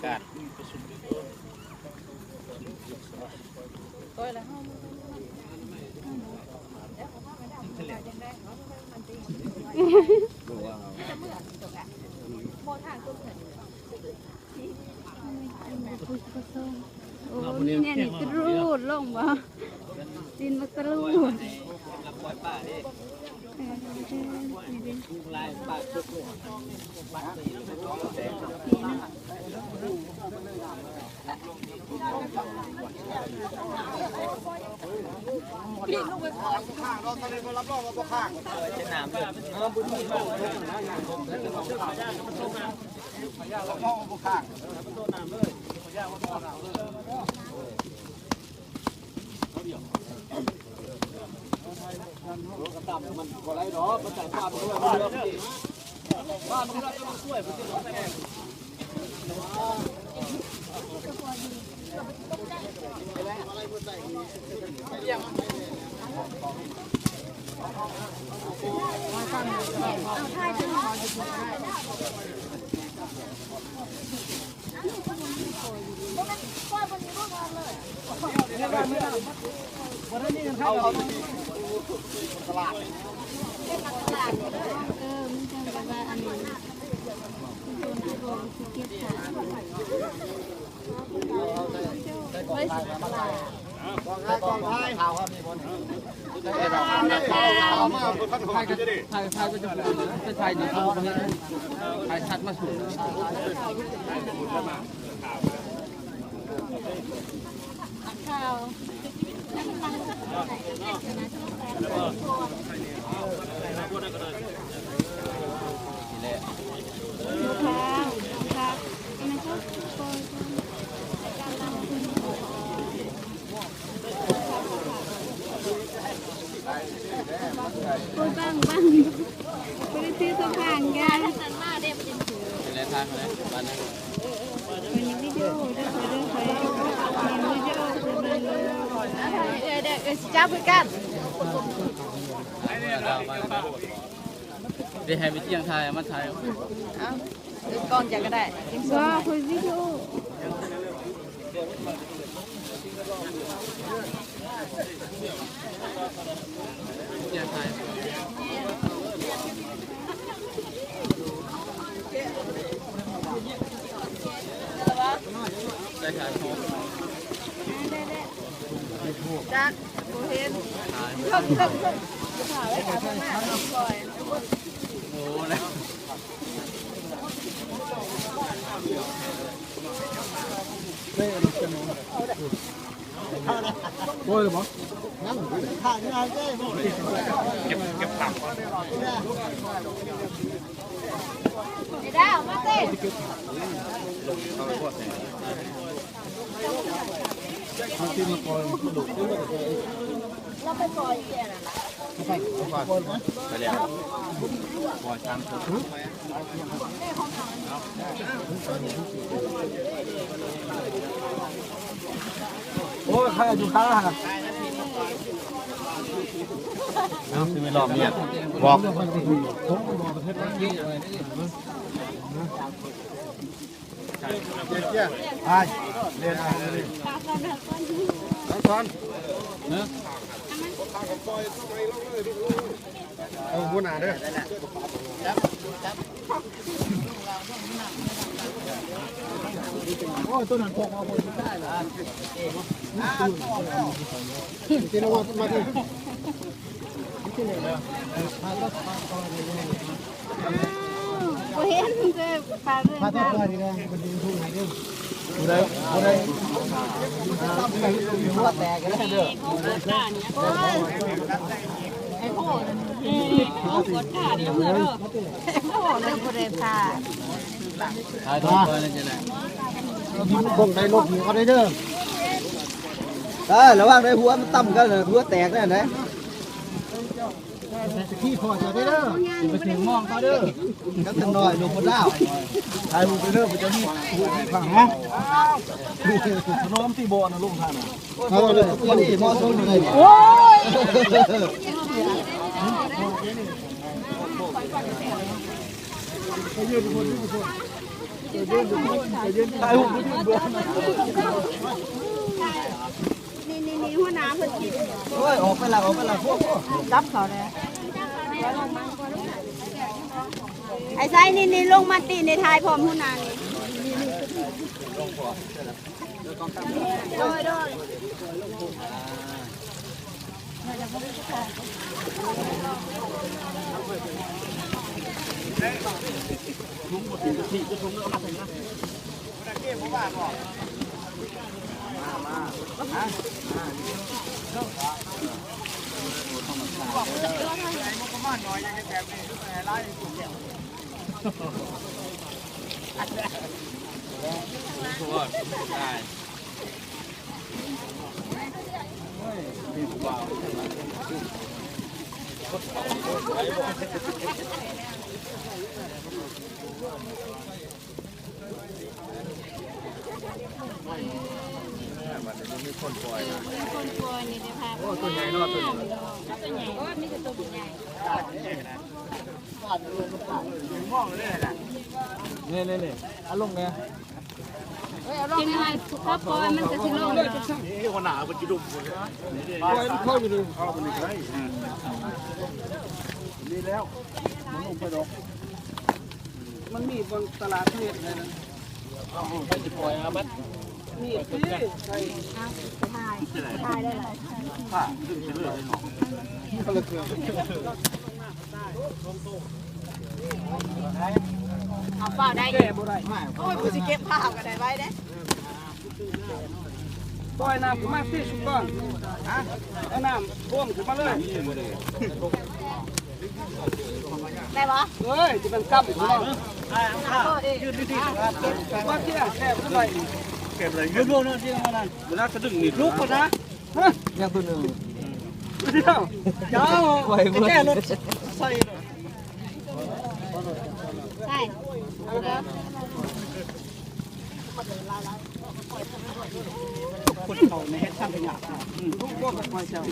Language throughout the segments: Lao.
ການ ໂອ້ ມີແນວນີ້ຕະຫຼຸດລົງບໍ່? ຕີນບັກຕະຫຼຸດ. ໂອ້ຍ ບັງ ບັງ ບໍ່ໄດ້ຖືໂຕກາງກະ ເປັນໄລທາງເລີຍ ບາດນີ້ ເປັນວິດີໂອເດີ ເດີ ເປັນວິດີໂອ ເດີ ເດີ ເອີ ຊິຈັບຄືກັນ ເດ ໃຫ້ໄປທ່ຽງຖ່າຍ ມາຖ່າຍ ເອົາ ຖືກ້ອງຈັກກະໄດ້ ບໍ່ ເພິ່ນວິດີໂອ. ໂອ້ຍ ບໍ່ ຍັງ ເກັບ ເກັບຜັກ ດາວ ມາເຕ ເອົາທີ່ມາກ່ອນ ລາວໄປປ່ອຍແກ່ນັ້ນ ໄປແລ້ວ ປ່ອຍສາມຕົວ ໂອ້ຍ ໃຄຢູ່ຄານະ ເນາະ ຄືໄປລອບເມຍ ບອກ ໄປ ເລ່ນ ເອົາ ສອນ ເອີ ຫົວໜ້າເດີ ໂອ້ຍ ໂຕນັ້ນພວກເຮົາບໍ່ໄດ້ລະ ຕິລະວັດມາເດີ ບໍ່ເຫັນເດີ ປາເດີ ມາເດີ ຜູ້ໃດ ຜູ້ໃດ ຫົວແຕກເດີ ໂອ້ຍ ໂອ້ຍ ກວດກາດີເດີ ໂອ້ຍ ບໍ່ໄດ້ພາ ຖ່າຍຮູບໄວ້ແລ້ວຈັ່ງໃດ ເບິ່ງໄດ້ລົບຫົວເຂົາໄດ້ເດີ ເອີ ລະວັງໄດ້ຫົວມັນຕຳກັນ ຫົວແຕກແນ່ໃດ. ໄປສະກີ່ພໍ່ເຈົ້າເດີ ໄປຖືໝອງເຂົາເດີ ກັບຈັກໜ້ອຍລົງບໍ່ດາວ ຖ່າຍຮູບໄປເດີ ເຈົ້ານີ້ ຂ້າງຫາ ພະນົມທີ່ບໍ່ນະລົງທ່ານ ເອົາເດີ ພໍດີເໝາະສົມເລີຍ ໂອ້ຍ ໄປຢືນພຸ້ນ ຢືນພຸ້ນ. ນີ້ໆໆ ຫົວໜ້າເພິ່ນກິນ ໂອ້ຍ ອອກໄປລະ ອອກໄປລະ ພວກ ຈັບເຂົາແດ່ ໄອ້ໄຊ ນີ້ໆ ລົງມາຕິ ນີ້ ຖ່າຍພ້ອມຫົວໜ້ານີ້ ໂດຍມີຄົນປ່ອຍນີ້ເດ້ ໂອ້ ຕົວໃຫຍ່ເນາະ ຕົວໃຫຍ່ ໂອ້ຍ ມີແຕ່ຕົວໃຫຍ່ ນີ້ໆໆ ເອົາລົງແດ່ ກິນໃຫ້ ຖ້າປ່ອຍມັນກະຊິລົງເນາະ ຫົວໜ້າເພິ່ນຊິລົງ ປ່ອຍມັນເຂົ້າຢູ່ນີ້ ເຂົ້າໄປນີ້ກະໄດ້ ນີ້ແລ້ວ ມັນລົງໄປດອກ ມັນມີບ່ອນຕະຫຼາດເຮັດໃຫ້ນະ ເອົາໄປຊິປ່ອຍອາບັດ ມີດຕິ ໃສ່ ຖ່າຍ ຖ່າຍໄດ້ ຜ້າດຶງຊິເລີຍເນາະ ເອົາເປົ່າໄດ້ ແກ້ບໍ່ໄດ້ ໂອ້ຍ ຜູ້ຊິເກັບຜ້າເອົາກະໄດ້ໄວເດ້ ປ່ອຍນ້ຳຂຶ້ນມາຊິຊຸກ່ອນ ເອົານ້ຳຖ້ວມຂຶ້ນມາເລີຍ ໄດ້ບໍ່ ເອີຍ ຈະເປັນກຳເນາະ ວ່າເຈົ້າແຄບຂຶ້ນໄດ້ ແຄບເລີຍ ເວລາກະດຶງນີ້ລຸກກ່ອນນະ ຮະ ຍັງຕົວໜຶ່ງ ດຽວ ເຈົ້າ ໄປເບິ່ງ ແກ້ລົດໃສ່ ໃສ່ ຄົນເຂົາໃນເຮັດສັງຂະຍາ ອືມ ທຸກຄົນກໍປ່ອຍເຈົ້າ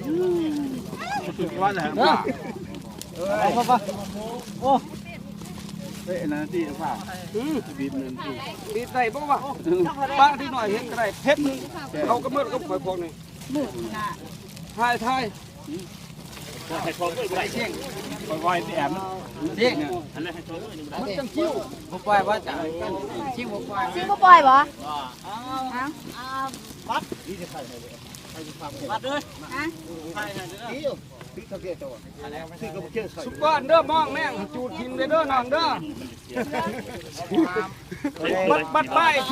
ອືມ ສຸດຍອດແລ້ວ ເອີ ເອົາ ໂອ້ ເອີ ອັນນັ້ນຕິ ຟ້າ ອືມ ບີບນັ້ນຕິ ບີບໄດ້ບໍ່ວະ ອືມ ປະເດັກນ້ອຍເຮັດກະໄດ້ ເຮັດ ເຂົາກະເໝິດກັບຂ້ອຍພວກນີ້ ຖ່າຍ ຖ່າຍ ໃຫ້ຊອມດ້ວຍບໍ່ໄດ້ເສັງ ຄ່ອຍໆ ແອມເສັງ ອັນນັ້ນໃຫ້ຊອມດ້ວຍບໍ່ໄດ້ ມັນຈັ່ງຄິວ ບໍ່ປ່ອຍບໍ່ຈະເສັງ ບໍ່ປ່ອຍ ຊິງບໍ່ປ່ອຍບໍ່ ເອົາ ບັດ ບັດເດີ ຮະ ຖ່າຍໃຫ້ເດີ ສຸກກ່ອນເດີ ມອງແມງຈູດຖິ້ມເດີ ເດີນ້ອງເດີ ບັດ ບັດໄປ